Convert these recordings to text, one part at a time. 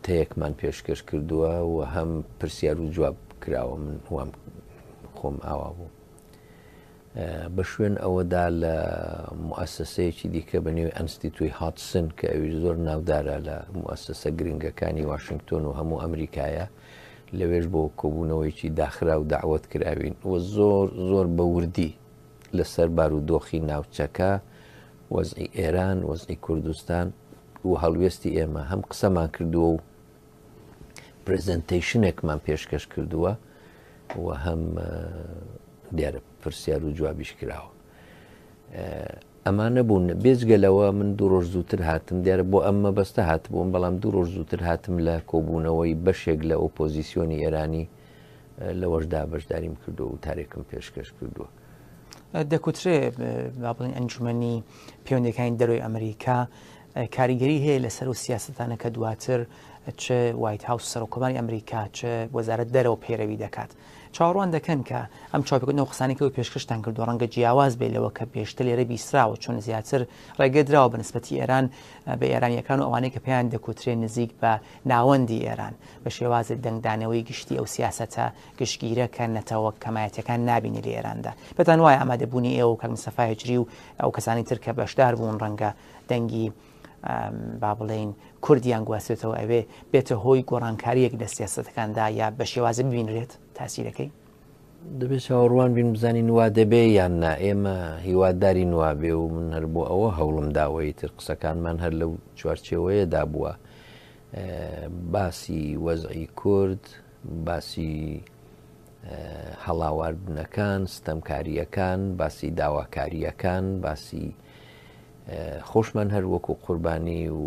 وتەیەکمان پێشکەش کردووە و هەم پرسیار و جواب کراوە من وام خۆم ئاوا بوو. بە شوێن ئەوەدا لە موئەسەسەیەکی دیکە بە نێوی ئەنستیتوی هاتسن کە ئەویش زۆر ناودارە لە موئەسەسە گرنگەکانی واشنگتۆن و هەموو ئەمریکایە لەوێش بۆ کۆبوونەوەیەکی داخرا و داوت کراوین و زۆر زۆر بە وردی لەسەر بارودۆخی ناوچەکە وەزعی ئێران وەزعی کوردستان و هەڵوێستی ئێمە هەم قسەمان کردووە و پرزنتەیشنێکمان پێشکەش کردووە و هەم دیارە پرسیار و جوابیش کراوە ئەمانە بوون بێجگە لەوە من دوو ڕۆژ زووتر هاتم دیارە بۆ ئەم مەبەستە هاتبووم بەڵام دوو ڕۆژ زووتر هاتم لە کۆبوونەوەی بەشێک لە ئۆپۆزیسیۆنی ئێرانی لەوەشدا بەشداریم کردو و تارێکم پێشکەش کردووە. دەکوترێ با بڵێن ئەنجومەنی پەیوەندەکانی دەرەوەی ئەمریکا کاریگەری هەیە لەسەر و سیاستانە کە دواتر چ وایت هاوس سەرۆککۆماری ئەمریکا چ وەزارەت دەرەوە پەیرەوی دەکات. چاوەڕوان دەکەن کە ئەم چاوپێکەوتنەوە قسانەی کە پێشکەشتان کردووە ڕەنگە جیاواز بێت لەوە کە پێشتر لێرە بیستراوە چون زیاتر ڕێگە دراوە بە نسبەتی ئێران بە ئێرانیەکان و ئەوانەی کە پێیان دەکوترێ نزیک بە ناوەندی ئێران بە شێوازی دەنگدانەوەی گشتی ئەو سیاسەتە گشتگیرە کە نەتەوە کەمایەتیەکان نابینی لە ئێراندا پێتان وایە ئامادەبوونی ئێوە و کاک مستەفا هیجری و ئەو کەسانی تر کە بەشدار بوون ڕەنگە دەنگی با بڵێین کوردیان گواستێتەوە ئەوێ بێتە هۆی گۆڕانکاریەک لە سیاسەتەکاندا یا بە شێوازە ببینرێت تاسیرەکەی؟ دەبێت چاوەڕوان بین بزانین وا دەبێ یان نا ئێمە هیوادارین وا بێ و من هەر بۆ ئەوە هەوڵم داوە ئیتر قسەکانمان هەر لەو چوارچێوەیەدا بووە باسی وەزعی کورد باسی هەڵاواردنەکان ستەمکارییەکان باسی داواکارییەکان باسی خۆشمان هەر وەکو قوربانی و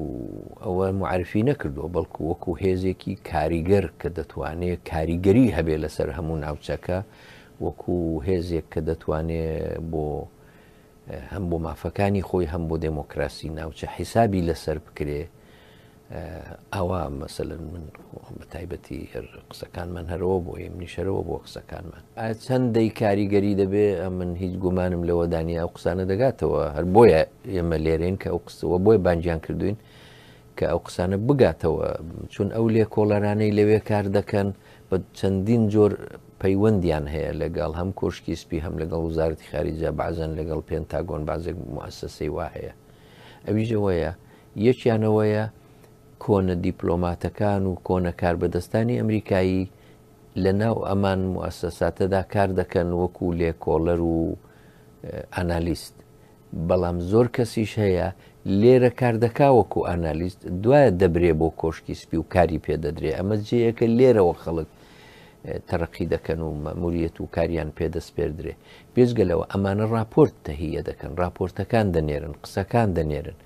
ئەوە معرفی نەکردووە بەڵکو وەکو هێزێکی کاریگەر کە دەتوانێت کاریگەری هەبێ لەسەر هەموو ناوچەکە وەکو هێزێک کە دەتوانێت بۆ هەم بۆ مافەکانی خۆی هەم بۆ دێمۆکراسی ناوچە حیسابی لەسەر بکرێ ئەوە مەسەلەن من بە تایبەتی هەر قسەکانمان هەرەوە بۆ منیش هەرەوە بۆ قسەکانمان چەندەی کاریگەری دەبێ من هیچ گومانم لەوەدا نییە ئەو قسانە دەگاتەوە هەر بۆیە ئێمە لێرەین کە ئەو قسەوە بۆیە بانگیان کردوین کە ئەو قسانە بگاتەوە چون ئەو لێکۆڵەرانەی لەوێ کار دەکەن بە چەندین جۆر پەیوەندیان هەیە لەگەڵ هەم کۆشکی سپی هەم لەگەڵ وزارەتی خارجە بەعزەن لەگەڵ پێنتاگۆن بازێک موئەسەسەی وا هەیە ئەویش ئەوەیە یەکیان ئەوەیە کۆنە دیپلۆماتەکان و کۆنە کاربەدەستانی ئەمریکایی لە ناو ئەمان موئەسەساتەدا کار دەکەن وەکو لێکۆڵەر و ئانالیست بەڵام زۆر کەسیش هەیە لێرە کار دەکا وەکو ئانالیست دوایە دەبرێ بۆ کۆشکی سپی و کاری پێ دەدرێ ئەمە جێیەکە لێرەوە خەڵک تەرەقی دەکەن و مەموریەت و کاریان پێ دەسپێردرێ بێجگە لەوە ئەمانە ڕاپۆرت تەهیە دەکەن ڕاپۆرتەکان دەنێرن قسەکان دەنێرن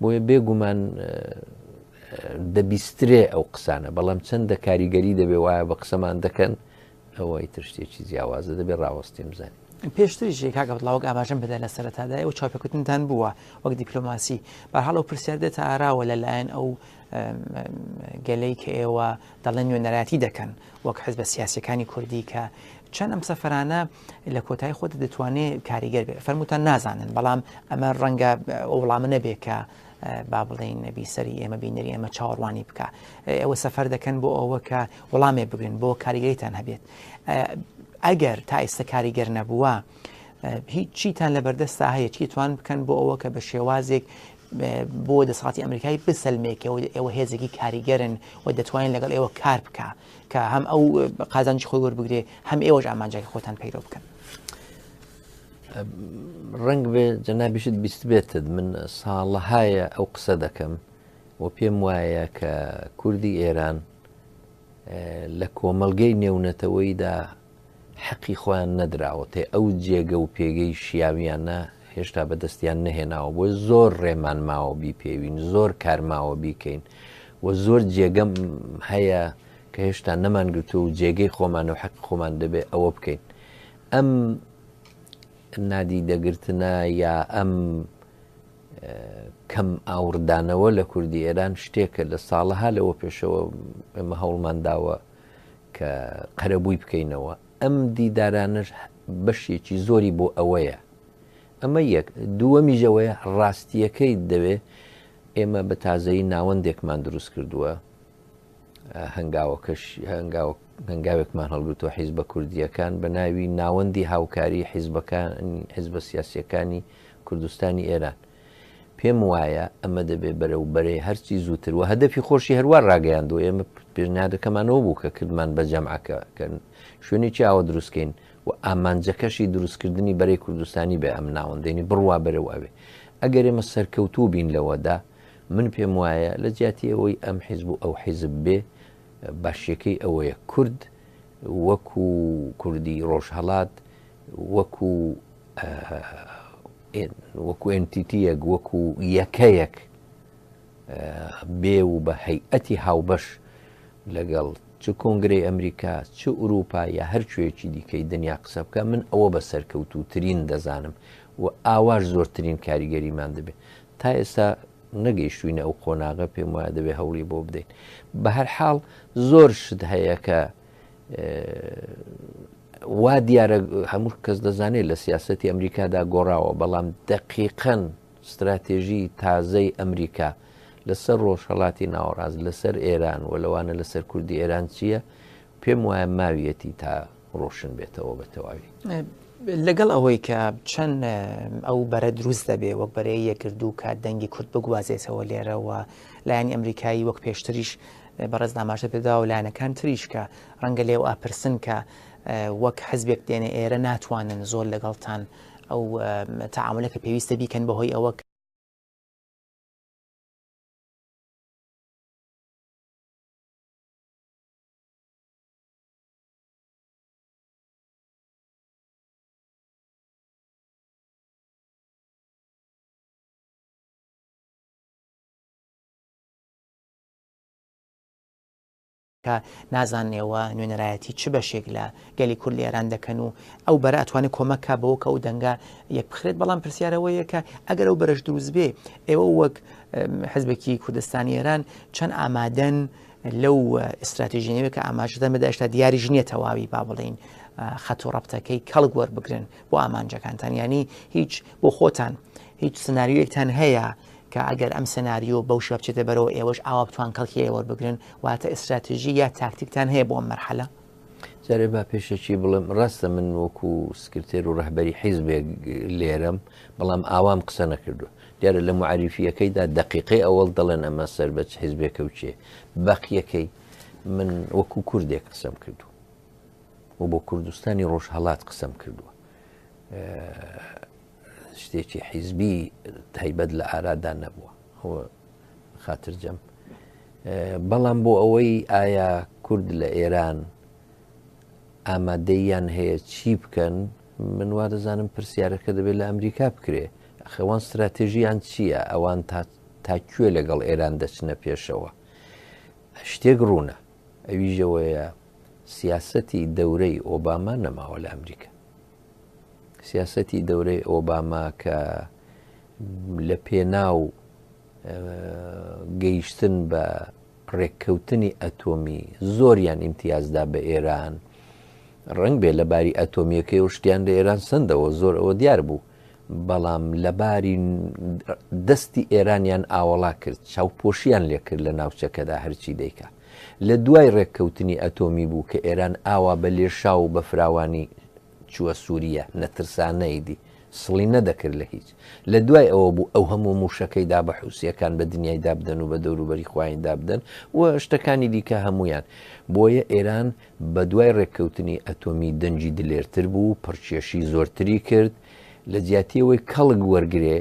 بۆیە بێگومان دەبیسترێ ئەو قسانە بەڵام چەندە کاریگەری دەبێ وایە بە قسەمان دەکەن ئەوە ئیتر شتێکی جیاوازە دەبێ ڕاوەستیم بزانین. پێشتریش کاک عەبدوڵا وەک ئاماژەم پێدا لە سەرەتادا ئێوە چاوپێکەوتنتان بووە وەک دیپلۆماسی بەرحاڵ ئەو پرسیار دێتە ئاراوە لەلایەن ئەو گەلەی کە ئێوە دەڵێن نوێنەرایەتی دەکەن وەک حزبە سیاسەکانی کوردی کە چەند ئەم سەفەرانە لە کۆتایی خۆت دەتوانێت کاریگەر بێت فەرمووتان نازانن بەڵام ئەمە ڕەنگە وڵامە نەبێت کە با بڵێین بیسەری ئێمە بینەری ئێمە چاوەڕوانی بکە ئێوە سەفەر دەکەن بۆ ئەوە کە وەڵامێ بگرن بۆ کاریگەریتان هەبێت ئەگەر تا ئێستا کاریگەر نەبووە هیچ چیتان لە بەردەستا هەیە چی توان بکەن بۆ ئەوە کە بە شێوازێک بۆ دەسەڵاتی ئەمریکای بسەلمێکەوە ئێوە هێزێکی کاریگەرن و دەتوانین لەگەڵ ئێوە کار بکە کە هەم ئەو قازانجی خۆی وەربگرێ هەم ئێوەش ئامانجەکە خۆتان پەیرەو بکەن. ڕەنگ بێ جەنابیشت بیستبێتت من ساڵەهایە ئەو قسە دەکەم و پێم وایە کە کوردی ئێران لە کۆمەڵگەی نێونەتەوەیدا حەقی خۆیان نەدراوەتێ ئەو جێگە و پێگەی شیاویانە هێشتا بەدەستیان نەهێناوە بۆی زۆر ڕێمان ماوە بیپێوین زۆر کارماوە بیکەین و زۆر جێگەم هەیە کە هێشتا نەمانگرتووە و جێگەی خۆمان و حەقی خۆمان دەبێ ئەوە بکەین ئەم نادیدەگرتنە یا ئەم کەم ئاوڕدانەوە لە کوردی ئێران شتێکە لە ساڵەها لەوە پێشەوە ئێمە هەوڵمان داوە کە قەرەبووی بکەینەوە ئەم دیدارانەش بەشێکی زۆری بۆ ئەوەیە ئەمە یەک دووەمیژەوەیە ڕاستیەکەی دەوێ ئێمە بە تازەی ناوەندێکمان دروست کردووە. هەنگاوەکەش هەنگاوێکمان هەڵگرتووە حیزبە کوردییەکان بە ناوی ناوەندی هاوکاری حیزبەکان حیزبە سیاسییەکانی کوردستانی ئێران. پێم وایە ئەمە دەبێ بەرەو بەرەی هەرچی زووتر و هەدەفی خۆشی هەروا ڕاگەیاندووە ئێمە پێشنیادەکەمانەوە بوو کە کردمان بە جەمعەکە کە شوێنێکی ئاوە دروستکەین و ئامانجەکەشی دروستکردنی بەرەی کوردستانی بێ ئەم ناوەندێنی بڕوا بەرەو ئەوێ ئەگەر ئێمە سەرکەوتوو بین لەوەدا من پێم وایە لە جیاتی ئەوەی ئەم حیزب و ئەو حیزب بێ باشیەکەی ئەوەیە کورد وەکو کوردی ڕۆژهەڵات وەکو وەکو ئەنتیتیەک وەکو یەکەیەک بێ و بە هەیئەتی هاوبەش لەگەڵ چ کۆنگرەی ئەمریکا چ ئوروپا یا هەر کوێیەکی دیکەی دنیا قسە بکە من ئەوە بە سەرکەوتووترین دەزانم و ئاواش زۆرترین کاریگەریمان دەبێت تا ئێستا نەگەیشتوینە ئەو قۆناغە پێم وایە دەبێ هەوڵی بۆ بدەین بە هەر حاڵ زۆر شت هەیە کە وا دیارە هەموو کەس دەزانێت لە سیاستی ئەمریکادا گۆڕاوە بەڵام دقیقەن ستراتێژی تازەی ئەمریکا لەسەر ڕۆژهەڵاتی ناوەڕاست لەسەر ئێران و لەوانە لەسەر کوردی ئێران چییە پێم وایە ماویەتی تا ڕۆشن بێتەوە بە تەواوی. لەگەڵ ئەوەی کە چەند ئەو بەرە دروست دەبێ وەک بەرەی یەکگرتوو کە دەنگی کورد بگوازێتەوە لێرە و لایەنی ئەمریکایی وەک پێشتریش بەڕێز ئاماژە پێدا و لایەنەکان تریش کە ڕەنگە لێو ئاپرسن کە وەک حزبێک دێنە ئێرە ناتوانن زۆر لەگەڵتان ئەو تەعاملە کە پێویستە بیکەن بەهۆی ئەوە کە نازانن ئێوە نوێنەرایەتی چ بەشێک لە گەلی کورد لە ئێران دەکەن و ئەو بەرە ئەتوانێت کۆمەک کا بەوە کە ئەو دەنگە یەک بخرێت بەڵام پرسیارەوەیە کە ئەگەر ئەو بەرەش دروست بێ ئێوە وەک حزبێکی کوردستانی ئێران چەند ئامادەن لەو ئیستراتیژی نوێ کە ئاماژەتان بەدا هێشتا دیاریش نییە تەواوی با بڵێین خەت و ڕەبتەکەی کەڵک وەربگرن بۆ ئامانجەکانتان یعنی هیچ بۆ خۆتان هیچ سناریۆیەکتان هەیە کە ئەگەر ئەم سناریۆ بەو شێوە بچێتە بەرەوە ئێوەش ئاوا بتوان کەڵکی لێ وەربگرن واتە ئیستراتیژی یا تاکتیکتان هەیە بۆ ئەم مەرحەلە؟ جارێ با پێشەکی بڵێم ڕاستە من وەکو سکرتێر و ڕەهبەری حیزبێک لێرەم بەڵام ئاوام قسە نەکردووە دیارە لە معریفیەکەیدا دەقیقەی ئەوەڵ دەڵێن ئەمە سەر بە چ حیزبێکە و چێ بەقیەکەی من وەکو کوردێک قسەم کردو و بۆ کوردستانی ڕۆژهەڵات قسەم کردووە شتێکی حیزبی تایبەت لە ئارادا نەبووە خاترجەم بەڵام بۆ ئەوەی ئایا کورد لە ئێران ئامادەیان هەیە چی بکەن من وا دەزانم پرسیارەکە دەبێت لە ئەمریکا بکرێ ئەخەوان استراتێژیان چییە ئەوان تا تا کوێ لەگەڵ ئێران دەچنە پێشەوە شتێک ڕوونە ئەویژەوەیە سیاسەتی دەورەی ئۆباما نەماوە لە ئەمریکا سیاسەتی دەورەی ئۆباما کە لە پێناو گەیشتن بە ڕێککەوتنی ئەتۆمی زۆریان ئیمتیازدا بە ئێران ڕنگ بێ لە باری ئەتۆمیەکەی و شتیان لە ئێران سندەوە زۆر ئەوە دیار بوو بەڵام لەباری دەستی ئێرانیان ئاوەڵا کرد چاوپۆشیان لێکرد لە ناوچەکەدا هەرچی دەیکا لە دوای ڕێککەوتنی ئەتۆمی بوو کە ئێران ئاوا بە لێشاو و بە فراوانی چووە سووریە، نەترسانە ئیدی سڵی نەدەکرد لە هیچ. لە دوای ئەوە بوو ئەو هەموو مووشەکەی دا بە حوسییەکان بە دنیای دا بدەن و بە دەوروبەری خۆیانی دا بدەن و شتەکانی دیکە هەموویان. بۆیە ئێران بە دوای ڕێککەوتنی ئەتۆمی دەنگی دلێرتر بوو، پڕکێشی زۆرتری کرد، لە جیاتی ئەوەی کەڵک وەرگرێ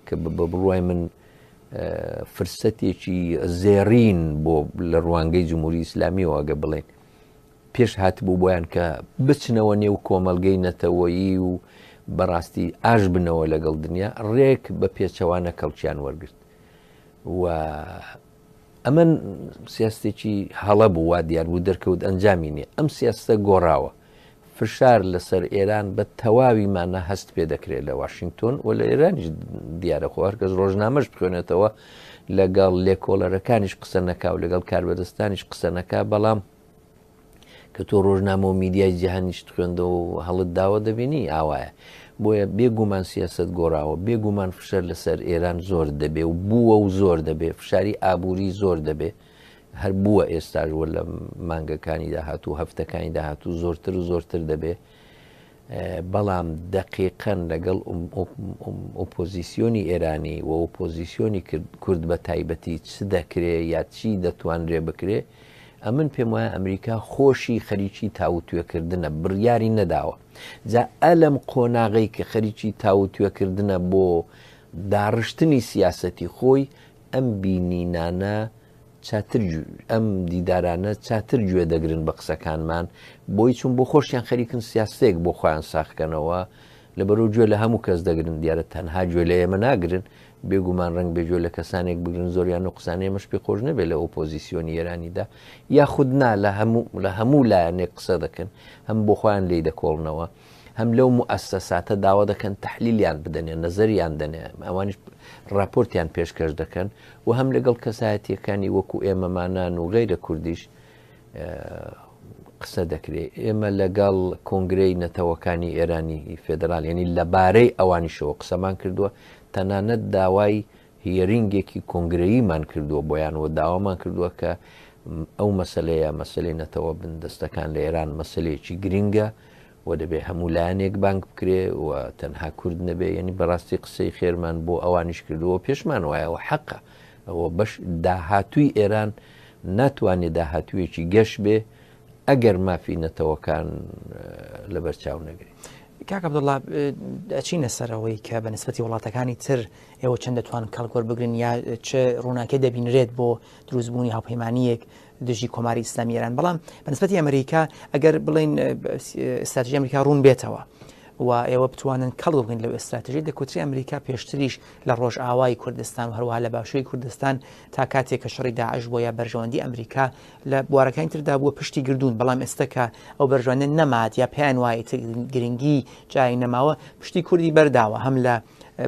کە بە بڕوای من فرسەتێکی زێڕین بۆ لە ڕوانگەی جمهوری ئیسلامیەوە ئەگە بڵێن پێش هاتبوو بۆیان کە بچنەوە نێو کۆمەلگەی نەتەوەیی و بەڕاستی ئاش بنەوە لەگەڵ دنیا ڕێک بە پێچەوانە کەڵکیان وەرگرت و ئەمە سیاستێکی هەڵە بوو وا دیار بوو دەرکەوت ئەنجامی نییە ئەم سیاستە گۆڕاوە فشار لەسەر ئێران بە تەواوی مانا هەست پێ دەکرێت لە واشنگتۆن و لە ئێرانیش دیارە خۆ هەرکەس ڕۆژنامەش بخوێنێتەوە لەگەڵ لێکۆڵەرەکانیش قسە نەکا و لەگەڵ کاربەدەستانیش قسە نەکا بەڵام کە تۆ ڕۆژنامە و میدیای جیهانیشت خوێندەوە و هەڵت داوە دەبینی ئاوایە بۆیە بێگومان سیاست گۆڕاوە بێگومان فشار لەسەر ئێران زۆر دەبێ و بووە و زۆر دەبێ فشاری ئابووری زۆر دەبێ. هەر بووە ئێستاش وە لە مانگەکانی داهاتوو هەفتەکانی داهاتوو زۆرتر و زۆرتر دەبێ بەڵام دەقیقەن لەگەڵ ئۆپۆزیسیۆنی ئێرانی و ئۆپۆزیسیۆنی کورد بە تایبەتی چ دەکرێ یا چی دەتوانرێ بکرێ ئەمن پێم وایە ئەمریکا خۆشی خەریکی تاوتوێکردنە بڕیاری نەداوە جا ئەلم قۆناغەی کە خەریکی تاوتوێکردنە بۆ داڕشتنی سیاسەتی خۆی ئەم بینینانە چاتر ئەم دیدارانە چاتر گوێ دەگرن بە قسەکانمان بۆی چون بۆ خۆشیان خەریکن سیاستێک بۆ خۆیان ساخکەنەوە لەبەرو گوێ لە هەموو کەس دەگرن دیارە تەنها گوێ لە ئێمە ناگرن بێگومان ڕەنگ بێ گوێ لە کەسانێک بگرن زۆریان و قسانە ئێمەش پێ خۆش نەبێت لە ئۆپۆزیسیۆنی ئێرانیدا یاخود نا لە هەموو لە هەموو لایەنێک قسە دەکەن هەم بۆ خۆیان لێی دەکۆڵنەوە هەم لەو موئەسەساتە داوا دەکەن تەحلیلیان بدەنێ نەزەریان دەنێ ئەوانیش ڕاپۆرتیان پێشکەش دەکەن و هەم لەگەڵ کەسایەتیەکانی وەکو ئێمەمانان و غەیرە کوردیش قسە دەکرێت ئێمە لەگەڵ کۆنگرەی نەتەوەکانی ئێرانی فێدرال یعنی لەبارەی ئەوانیشەوە قسەمان کردووە تەنانەت داوای هیەرینگێکی کۆنگرەییمان کردووە بۆیان و داوامان کردووە کە ئەو مەسەلەیە، مەسەلەی نەتەوە بندەستەکان لە ئێران مەسەلەیەکی گرینگە و دەبێ هەموو لایەنێک بانگ بکرێ و تەنها کورد نەبێ یعنی بەڕاستی قسەی خێرمان بۆ ئەوانیش کردووە پێشمان وایە و حەقە ئەوە بەش داهاتووی ئێران ناتوانێ داهاتوویەکی گەش بێ ئەگەر مافی نەتەوەکان لەبەر چاو نەگرێت. کاک عەبدوڵڵا ئەچینە سەرەوەی کە بە نسبەتی وڵاتەکانی تر ئێوە چەند دەتوانن کەڵک وەربگرن یا چ ڕووناکێ دەبینرێت بۆ دروستبوونی هاوپەیمانییەک دژی کۆماری ئیسلامی ئێران بەڵام بە نسبەتی ئەمریکا ئەگەر بڵین ئستراتژی ئەمریکا ڕوون بێتەوە و ئێوە بتوانن کەڵک بگرن لەو ئستراتژی دەکوتری ئەمریکا پێشتریش لە ڕۆژئاوای کوردستان و هەروەها لە باشووری کوردستان تا کاتێک کە شەڕی داعش بۆ یا بەرژەوەندی ئەمریکا لە بوارەکانی تردا بووە پشتی گردوون بەڵام ئێستا کە ئەو بەرژەوەندە نەمات یا پێیان وایە گرنگی جای نەماوە پشتی کوردی بەرداوە هەم لە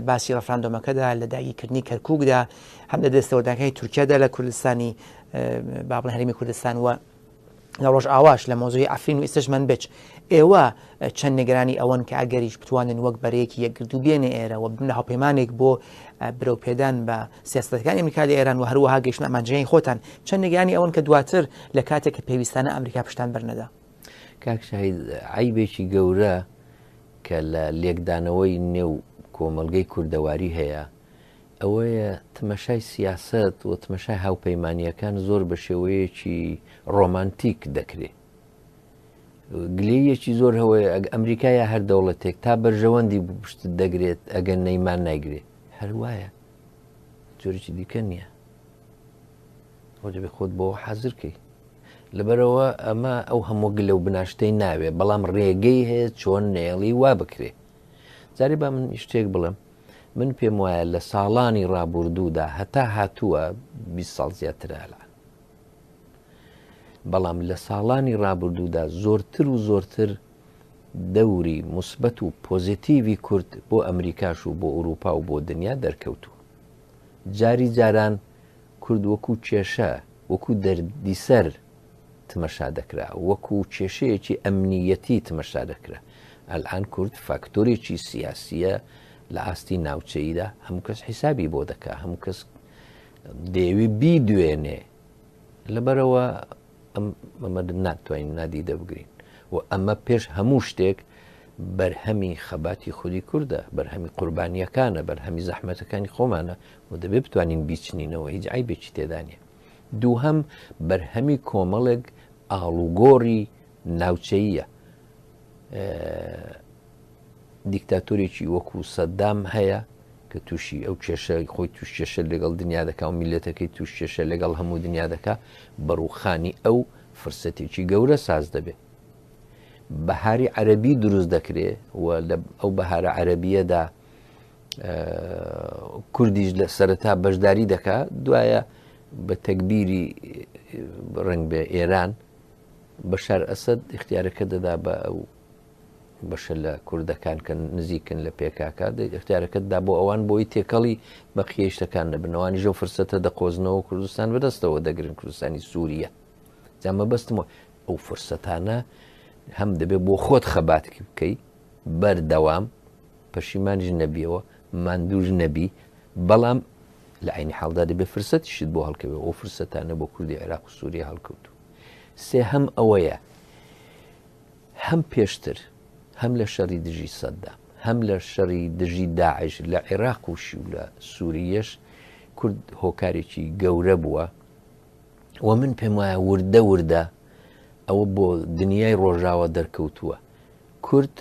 باسی ڕفراندۆمەکەدا لە داگیرکردنی کەرکووکدا هەم لە دەستەوەردانەکانی تورکیادا لە کوردستانی با بڵێن هەرێمی کوردستان و لە ڕۆژئاواش لە مۆزوی عەفرین و ئێستش منبج ئێوە چەند نیگەرانی ئەوەن کە ئەگەریش بتوانن وەک بەرەیەکی یەکگرتوو بێنە ئێرە و ببنە هاوپەیمانێک بۆ برەوپێدان بە سیاسەتەکانی ئەمریکا لە ئێران و هەروەها گەیشتنە ئامانجەکانی خۆتان چەند نیگەرانی ئەوەن کە دواتر لە کاتێک کە پێویستانە ئەمریکا پشتان بەرنەدا؟ کاک شاهید عەیبێکی گەورە کە لە لێکدانەوەی نێو کۆمەڵگەی کوردەواری هەیە ئەوەیە تمەشای سیاسەت و تمەشای هاوپەیمانییەکان زۆر بە شێوەیەکی ڕۆمانتیک دەکرێ. گلەییەکی زۆر هەوەیە ئەگ ئەمریکا یا هەر دەوڵەتێک تا بەرژەوەندی بوو پشتت دەگرێت ئەگەر نەیمان نایگرێ. هەر وایە. جۆرێکی دیکە نییە. خۆ دەبێ خۆت بۆ حازر کەی. لەبەرەوە ئەمە ئەو هەموو گلە و بناشتەی ناوێ بەڵام ڕێگەی هەیە چۆن نێڵی وا بکرێ. جارێ با من شتێک بڵێم. من پێم وایە لە ساڵانی ڕابوردوودا هەتا هاتووە 20 ساڵ زیاترە ئەلان بەڵام لە ساڵانی ڕابردوودا زۆرتر و زۆرتر دەوری موسبەت و پۆزیتیڤی کورد بۆ ئەمریکاش و بۆ ئوروپا و بۆ دنیا دەرکەوتووە. جاری جاران کورد وەکوو کێشە، وەکوو دەردیسەر تمەشا دەکرا، وەکوو کێشەیەکی ئەمنییەتی تمەشا دەکرا. ئەلئان کورد فاکتۆرێکی سیاسییە لە ئاستی ناوچەییدا، هەموو کەس حیسابی بۆ دەکا، هەموو کەس دەیەوێ بیدوێنێ. لەبەرئەوە ئەم ئەمە ناتوانین نادیدە بگرین و ئەمە پێش هەموو شتێک بەرهەمی خەباتی خودی کوردە، بەرهەمی قوربانییەکانە، بەرهەمی زەحمەتەکانی خۆمانە و دەبێ بتوانین بیچنینەوە، هیچ عەیبێکی تێدا نییە. دووهەم بەرهەمی کۆمەڵێک ئاڵوگۆڕی ناوچەییە. دیکتاتۆرێکی وەکو سەدام هەیە کە تووشی ئەو کێشە خۆی توش کێشە لەگەڵ دنیا دەکا و میلەتەکەی توش کێشە لەگەڵ هەموو دنیا دەکا بەڕوخانی ئەو فرسەتێکی گەورە ساز دەبێ بەهاری عەربی دروست دەکرێ و لە ئەو بەهارە عەربیەدا کوردیش لە سەرەتا بەشداری دەکا دوایە بە تەکبیری ڕنگ بێ ئێران بەشار ئەسەد اختیارەکە دەدا بە ئەو بەشە لە کوردەکان کە نزیکن لە پێکاکە اختیارەکەت دا بۆ ئەوان بۆی تێکەڵی بەقیەی شتەکان نەبن ئەوانیش ئەو فرسەتە دەقۆزنەوە کوردستان بەدەستەوە دەگرن کوردستانی سووریە جا مەبەستم ئەو فرسەتانە هەم دەبێت بۆ خۆت خەبات بکەی بەردەوام پەشیمانیش نەبیەوە ماندووش نەبی بەڵام. لە عەینی حاڵدا دەبێ فرسەتیشت بۆ هەڵکەوێ، ئەو فرسەتانە بۆ کوردی عێراق و سووریە هەڵکەوتوو. سێهەم ئەوەیە هەم پێشتر هەم لە شەڕی دژی سەدام، هەم لە شەڕی دژی داعش لە عێراق و و لە سووریەش کورد هۆکارێکی گەورە بووە و من پێم وایە وردە وردە ئەوە بۆ دنیای ڕۆژاوا دەرکەوتووە کورد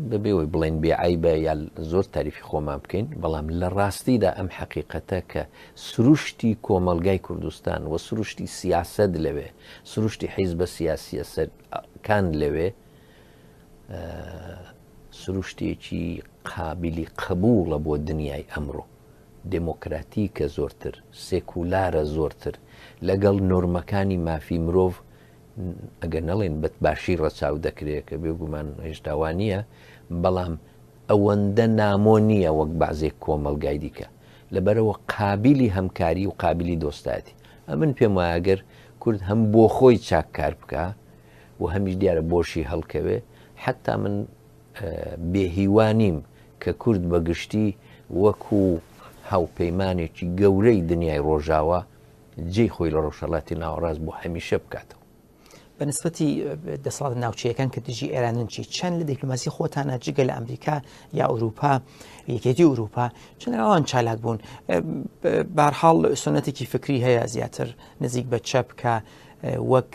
بەبێ ئەوەی بڵێین بێ عەیبە یا زۆر تاریفی خۆمان بکەین، بەڵام لە ڕاستیدا ئەم حەقیقەتە کە سروشتی کۆمەڵگای کوردستان و سروشتی سیاسەت لەوێ، سروشتی حیزبە سیاسییە سەرکان لەوێ سروشتێکی قابیلی قبوڵە بۆ دنیای ئەمڕۆ. دێمۆکراتیکە زۆرتر، سێکولارە زۆرتر، لەگەڵ نۆرمەکانی مافی مرۆڤ ئەگەر نەڵێن بە باشی ڕەچاو دەکرێت کە بێگومان هێشتا وا نییە بەڵام ئەوەندە نامۆ نییە وەک بەعزێک کۆمەڵگای دیکە لەبەرەوە قابلی هەمکاری و قابلی دۆستایەتی ئەمن پێم وایە گەر کورد هەم بۆ خۆی چاک کار بکە و هەمیش دیارە بۆشی هەڵکەوێ حتا من بێهیوا نیم کە کورد بە گشتی وەکو هاوپەیمانێکی گەورەی دنیای ڕۆژاوا جێی خۆی لە ڕۆژهەڵاتی ناوەڕاست بۆ هەمیشە بکاتەوە. بە نسبەتی دەسەڵاتە ناوچەیەکان کە دژی ئێرانن چی چەند لە دیپلۆماسی خۆتانە جگە لە ئەمریکا یا ئەوروپا یەکێتی ئەوروپا چەند ئەوان چالاک بوون بارحاڵ سنەتێکی فکری هەیە زیاتر نزیک بە چەپ کە وەک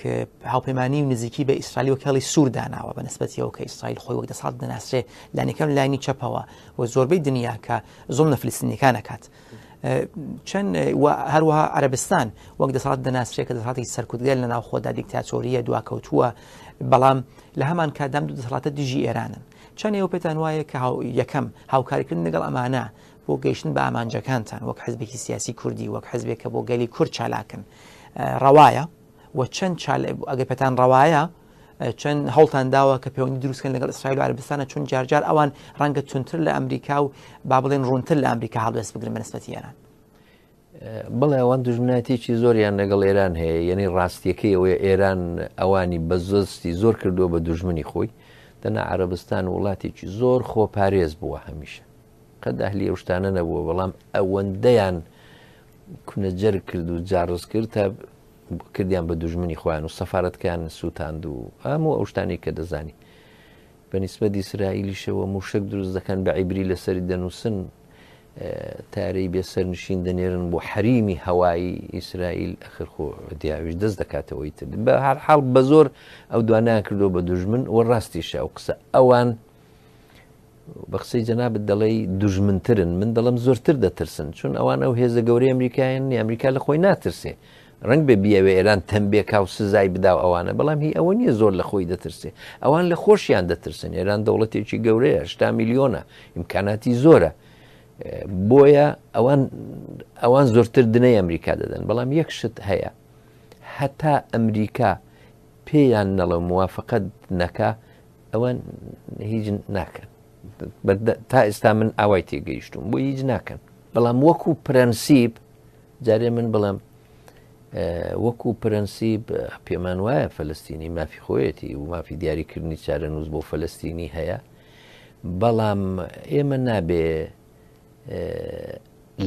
هاوپەیمانی و نزیکی بە ئیسرائیل وەک هێڵی سوور داناوە بە نسبەتیەوە کە ئیسرائیل خۆی وەک دەسەڵات دەناسرێ لانیکەم لانی چەپەوە و زۆربەی دنیا کە زوڵم لە فلستینیەکان ئەکات چەند هەروەها عەربستان وەک دەسەڵات دەناسرێت کە دەسەڵاتی سەرکوتگەر لە ناوخۆدا دیکتاتۆریە دواکەوتووە بەڵام لە هەمان کاتدام دوو دەسەڵاتە دژی ئێرانن چەند ئێوە پێتان وایە کە یەکەم هاوکاریکردن لەگەڵ ئەمانە بۆ گەیشتن بە ئامانجەکانتان وەک حزبێکی سیاسی کوردی وەک حزبێک کە بۆ گەلی کورد چالاکن ڕەوایە و چەند ئەگەر پێتان ڕەوایە چەند هەوڵتان داوە کە پەیوەندی دروستکەن لەگەڵ ئیسرائیل و عەرەبستانە چون جارجار ئەوان ڕەنگە توندتر لە ئەمریکا و با بڵێن ڕوونتر لە ئەمریکا هەڵوێست بگرن بە نسبەتی ئێران. بەڵێ ئەوان دوژمنایەتێکی زۆریان لەگەڵ ئێران هەیە یعنی ڕاستیەکەی ئەوەیە ئێران ئەوانی بە زۆستی زۆر کردووە بە دوژمنی خۆی دەنا عەرەبستان وڵاتێکی زۆر خۆپارێز بووە هەمیشە قەت ئەهلی ئەو شتانە نەبووە بەڵام ئەوەندەیان کونە جەرگ کرد و جاڕز کرد تا کردیان بە دوژمنی خۆیان و سەفارەتکەیان سووتاند و هەموو ئەو شتانەی کە دەزانی. بە نیسبەت ئیسرائیلیشەوە مووشەک دروست دەکەن بە عیبری لەسەری دەنووسن تارەی بێ سەرنشین دەنێرن بۆ حەریمی هەوایی ئیسرائیل ئەخر خۆ دیاویش دەست دەکاتەوەی تر بە هەر حاڵ بە زۆر ئەو دوانیان کردو بە دوژمن و ڕاستیشە ئەو قسە ئەوان بە قسەی جەنابت دەڵێی دوژمنترن من دەڵم زۆرتر دەترسن چون ئەوان ئەو هێزە گەورەی ئەمریکایان نیە ئەمریکا لە خۆی ناترسێ ڕنگ بێ بیەوێ ئێران تەمبێکا و سزای بدا و ئەوانە بەڵام هی ئەوە نییە زۆر لە خۆی دەترسێ ئەوان لە خۆشیان دەترسن ئێران دەوڵەتێکی گەورەیە هەشتا میلیۆنە ئیمکاناتی زۆرە بۆیە ئەوان ئەوان زۆرتر دنەی ئەمریکا دەدەن بەڵام یەک شت هەیە هەتا ئەمریکا پێیان نەڵێ موافقەت نەکا ئەوان هیچ ناکەن تا ئێستا من ئاوای تێگەیشتوم بۆ هیچ ناکەن بەڵام وەکو پرەنسیب جارێ من بڵێم وەکو پرەنسیب پێمان وایە فلستینی مافی خۆیەتی و مافی دیاریکردنی چارەنووس بۆ فلستینی هەیە بەڵام ئێمە نابێ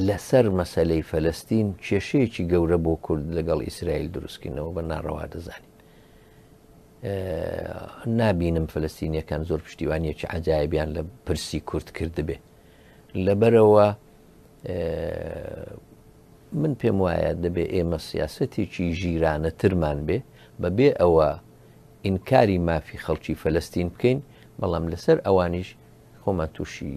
لەسەر مەسلەی فلستین کێشەیەکی گەورە بۆ کورد لەگەڵ ئیسرائیل دروستکردنەوە بە ناڕەوا دەزانین نابینم فلستینیەکان زۆر پشتیوانیەکی عجایبیان لە پرسی کورد کردبێ لەبەرەوە من پێم وایە دەبێ ئێمە سیاستێکی ژیرانەترمان بێ بەبێ ئەوە ئینکاری مافی خەڵکی فلستین بکەین بەڵام لەسەر ئەوانیش خۆمان تووشی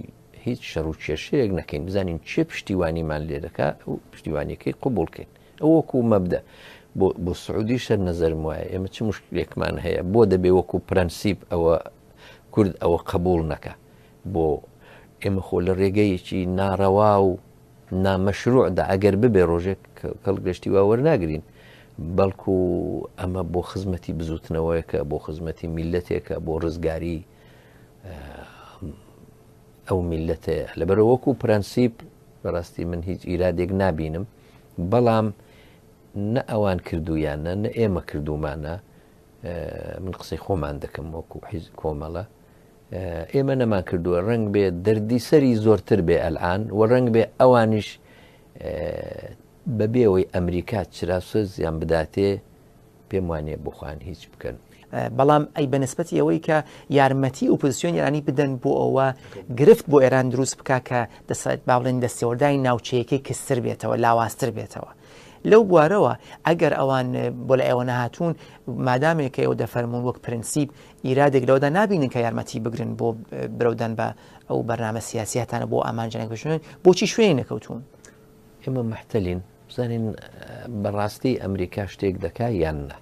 هیچ شەڕ و کێشەیەک نەکەین بزانین چێ پشتیوانیمان لێ دەکا و پشتیوانیەکەی قوبولکەین ئەو وەکو مەبدە بۆ بۆ سعودیش هەر نەزەرم وایە ئێمە چ مشکلێکمان هەیە بۆ دەبێ وەکو پرەنسیپ ئەوە کورد ئەوە قبول نەکا بۆ ئێمە خۆ لە ڕێگەیەکی ناڕەوا و نامەشروعدا ئەگەر ببێ ڕۆژێک کەڵک لە شتی وا وەرناگرین بەڵکو ئەمە بۆ خزمەتی بزوتنەوەیەکە بۆ خزمەتی میلەتێکە بۆ ڕزگاری ئەو میلەتەیە لەبەرەوە وەکو پرەنسیپ بەڕاستی من هیچ ئیرادێک نابینم بەڵام نە ئەوان کردوویانە نە ئێمە کردوومانە من قسەی خۆمان دەکەم وەکو حیز کۆمەڵە ئێمە نەمان کردووە ڕنگ بێ دەردی سەری زۆرتر بێ ئەلان و ڕنگ بێ ئەوانیش بەبێ ئەوەی ئەمریکا چراسۆزیان بداتێ پێم وانیە بۆ خۆیان هیچ بکەن. بەڵام ئەی بە نسبەتی ئەوەی کە یارمەتی ئۆپۆزیسیۆنی ئێرانی بدەن بۆ ئەوە گرفت بۆ ئێران دروست بکا کە دەسەڵات با بڵێن دەستێوەردانی ناوچەیەکەی کزتر بێتەوە لاوازتر بێتەوە لەو بوارەوە ئەگەر ئەوان بۆ لە ئێوە نەهاتوون مادامێک کە ئێوە دەفەرموون وەک پرنسیپ ئیرادێک لەوەدا نابینن کە یارمەتی بگرن بۆ برەودان بە ئەو بەرنامە سیاسیاتانە بۆ ئامانجانێک بشوێن بۆچی شوێنی نەکەوتوون؟ ئێمە مەحتەلین بزانین بەڕاستی ئەمریکا شتێک دەکا یان نا.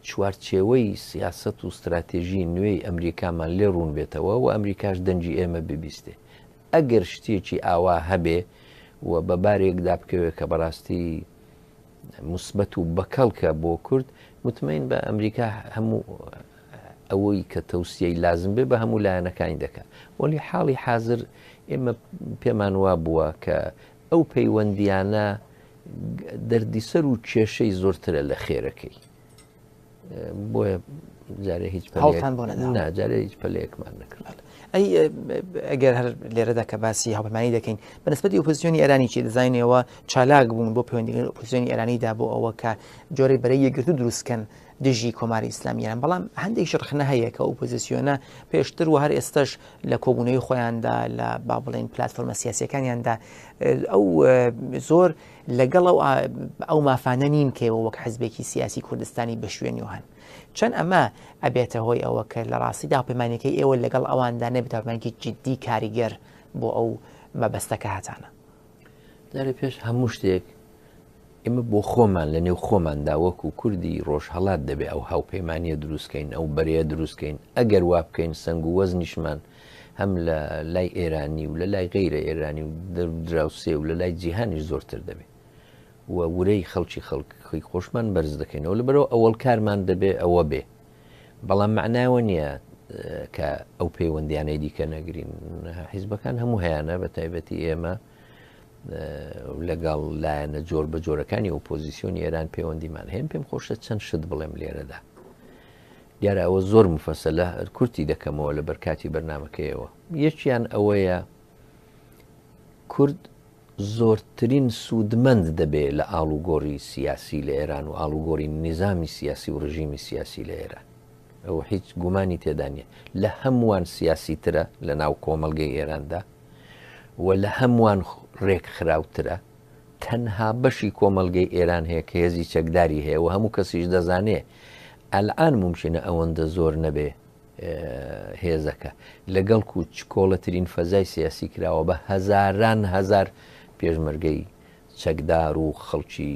چوارچێوەی سیاسەت و ستراتێژی نوێی ئەمریکامان لێ ڕوون بێتەوە و ئەمریکاش دەنگی ئێمە ببیستێ. ئەگەر شتێکی ئاوا هەبێ و بە بارێکدا بکەوێ کە بەڕاستی موسبەت و بەکەڵکە بۆ کورد، متمەین بە ئەمریکا هەموو ئەوەی کە تەوسیەی لازم بێ بە هەموو لایەنەکانی دەکا. وەلی حاڵی حازر ئێمە پێمان وابووە کە ئەو پەیوەندیانە دەردیسەر و کێشەی زۆرترە لە خێرەکەی. بۆیە جارێ هیچ هەڵتان بۆ نەداوە. نا جارێ هیچ پەلەیەکمان نەکرد. ئەی ئەگەر هەر لێرەدا کە باسی هاوپەیمانی دەکەین بەنسبەتی ئۆپۆزیسیۆنی ئێرانی چی دەزانین ئێوە چالاک بوون بۆ پەیوەندیگرتن ئۆپۆزیسیۆنی ئێرانیدا بۆ ئەوە کە جۆرێک بەرەی یەکگرتوو دروستکەن دژی کۆماری ئیسلامی ئێران بەڵام هەندێکیش ڕەخنە هەیە کە ئۆپۆزیسیۆنە پێشتر و هەر ئێستش لە کۆبوونەوەی خۆیاندا لە با بڵێن پلتفۆرمە سیاسیەکانیاندا ئەو زۆر لەگەڵ ئەو ئەو مافانە نین کە ئێوە وەک حزبێکی سیاسی کوردستانی بە شوێنی و هەن. چەند ئەمە ئەبێتە هۆی ئەوە کە لە ڕاستیدا هاوپەیمانیەکەی ئێوە لەگەڵ ئەواندا نەبێت هاوپەیمانێکی جدی کاریگەر بۆ ئەو مەبەستە کە هەتانە؟ جارێ پێش هەموو شتێک ئێمە بۆ خۆمان لە نێو خۆماندا وەکو کوردی ڕۆژهەڵات دەبێ ئەو هاوپەیمانیە دروستکەین ئەو بەرەیە دروستکەین ئەگەر وا بکەین سەنگ و وەزنیشمان هەم لە لای ئێرانی و لە لای غەیرە ئێرانی و دراوسێ و لە لای جیهانیش زۆرتر دەبێ و ورەی خەڵکی خەڵکی خۆشمان بەرز دەکەینەوە لەبەرەوە ئەوەڵ کارمان دەبێ ئەوە بێ بەڵام معناوە نییە کە ئەو پەیوەندیانەی دیکە نەگرین حیزبەکان هەموو هەیەە بە تایبەتی ئێمە لەگەڵ لایەنە جۆر بە جۆرەکانی ئۆپۆزیسیۆنی ئێران پەیوەندیمان هەیە پێم خۆشە چەند شت بڵێم لێرەدا دیارە ئەوە زۆر مفەسەلە کورتی دەکەمەوە لەبەر کاتی بەرنامەکەیەوە یەکیان ئەوەیە کورد زۆرترین سوودمەند دەبێ لە ئاڵوگۆڕی سیاسی لە ئێران و ئاڵوگۆڕی نیزامی سیاسی و ڕژیمی سیاسی لە ئێران ئەوە هیچ گومانی تێدا نییە لە هەمووان سیاسیترە لە ناو کۆمەڵگەی ئێراندا و لە هەمووان ڕێکخراوترە تەنها بەشی کۆمەڵگەی ئێران هەیە کە هێزی چەکداری هەیە و هەموو کەسیش دەزانێ ئەلئان مومکینە ئەوەندە زۆر نەبێ هێزەکە لەگەڵ کو چکۆڵەترین فەزای سیاسی کراوە بە هەزاران هەزار پێشمەرگەی چەکدار و خەڵکی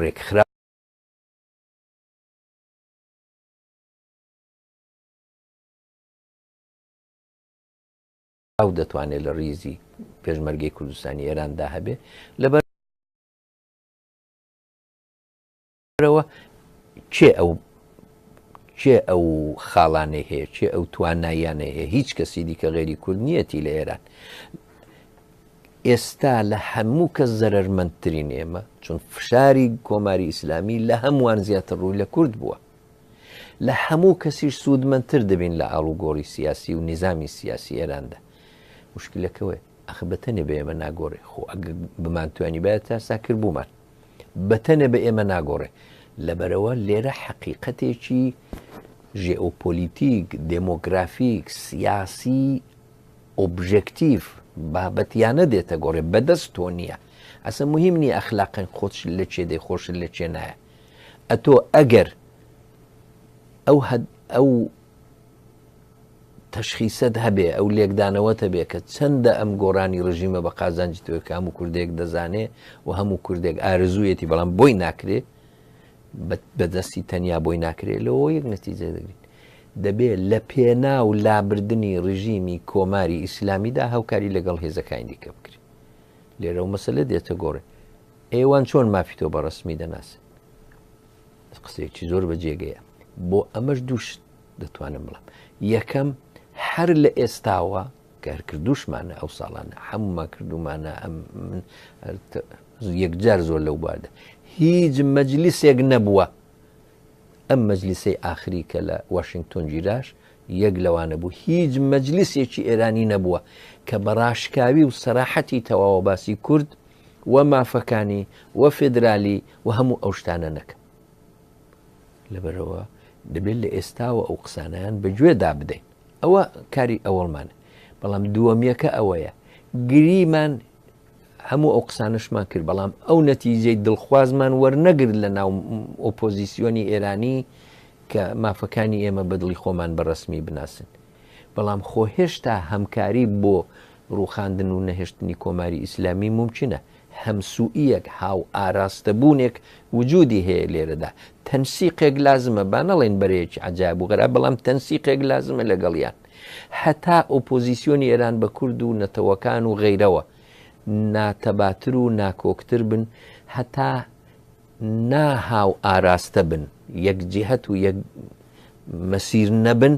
ڕێکخرا ئەو دەتوانێت لە ڕیزی پێشمەرگەی کوردستانی ئێراندا هەبێ لەبەرەوە کێ ئەو کێ ئەو خاڵانەی هەیە کێ ئەو تواناییانەی هەیە هیچ کەسی دیکە غێری کورد نییەتی لە ئێران ئێستا لە هەموو کەس زەرەرمەندترین ئێمە چون فشاری کۆماری ئیسلامی لە هەمووان زیاتر ڕووی لە کورد بووە لە هەموو کەسیش سوودمەندتر دەبین لە ئاڵوگۆڕی سیاسی و نیزامی سیاسی ئێراندا. موشکیلەکەوەیە ئەخ بە تەنێ بە ئێمە ناگۆڕێ. خۆ ئەگەر بمانتوانیبایە تا ئێستا کردبوومان. بە تەنێ بە ئێمە ناگۆڕێ. لەبەرئەوە لێرە حەقیقەتێکی ژێئۆپۆلیتیک، دێمۆگرافیک، سیاسی ئۆبژێکتیڤ، بابەتیانە دێتە گۆڕێ. بەدەست تۆ نییە. ئەسە موهیم نییە ئەخلاقەن خۆت لە کێ دێ خۆشت لە کێ نایە. ئەتۆ ئەگەر ئەو ئەو تەشخیسەت هەبێ ئەو لێکدانەوەت هەبێ کە چەندە ئەم گۆڕانی ڕژیمە بە قازانجی تۆ کە هەموو کوردێک دەزانێ و هەموو کوردێک ئارزوویەتی بەڵام بۆی ناکرێ بەدەستی تەنیا بۆی ناکرێ لەوە یەک نەتیجە دەگرین دەبێ لە پێنا و لابردنی ڕژیمی کۆماری ئیسلامیدا هاوکاری لەگەڵ هێزەکانی دیکە بکرێت لێرە و مەسەلە دێتە گۆڕێ ئێوان چۆن مافی تۆ بە ڕەسمی دەناسن؟ قسەیەکی زۆر بە جێگەیە. بۆ ئەمەش دووشت دەتوانم بڵێم. یەکەم هەر لە ئێستاوە کە هەر کردوشمانە ئەو ساڵانە هەموومان کردومانە ئەم من یەکجار زۆر لەو باردا هیچ مەجلیسێک نەبووە ئەم مەجلیسەی ئاخری کە لە واشنگتۆن گیراش یەک لەوانە بوو هیچ مەجلیسێکی ئێرانی نەبووە. کە بە ڕاشکاوی و سەراحەتی تەواوە باسی کورد و مافەکانی و فێدرالی و هەموو ئەو شتانە نەکەن. لەبەرئەوە دەبێت لە ئێستاوە ئەو قسانەیان بە گوێدا بدەین. ئەوە کاری ئەوەڵمانە. بەڵام دووەمیەکە ئەوەیە گریمان هەموو ئەو قسانەشمان کرد بەڵام ئەو نەتیجەی دڵخوازمان وەرنەگرت لە ناو ئۆپۆزیسیۆنی ئێرانی کە مافەکانی ئێمە بەدڵی خۆمان بە ڕەسمی بناسن. بەڵام خۆ هێشتا هەمکاری بۆ ڕووخاندن و نەهێشتنی کۆماری ئیسلامی مومکینە. هەمسووییەک، هاوئاراستەبوونێک وجوودی هەیە لێرەدا. تەنسیقێک لازمە، با نەڵێین بەرەیەکی عەجایب و غەراب، بەڵام تەنسیقێک لازمە لەگەڵیان. هەتا ئۆپۆزیسیۆنی ئێران بە کورد و نەتەوەکان و غەیرەوە ناتەباتر و ناکۆکتر بن، هەتا نا هاو ئاراستە بن، یەک جیهەت و یەک مەسیر نەبن،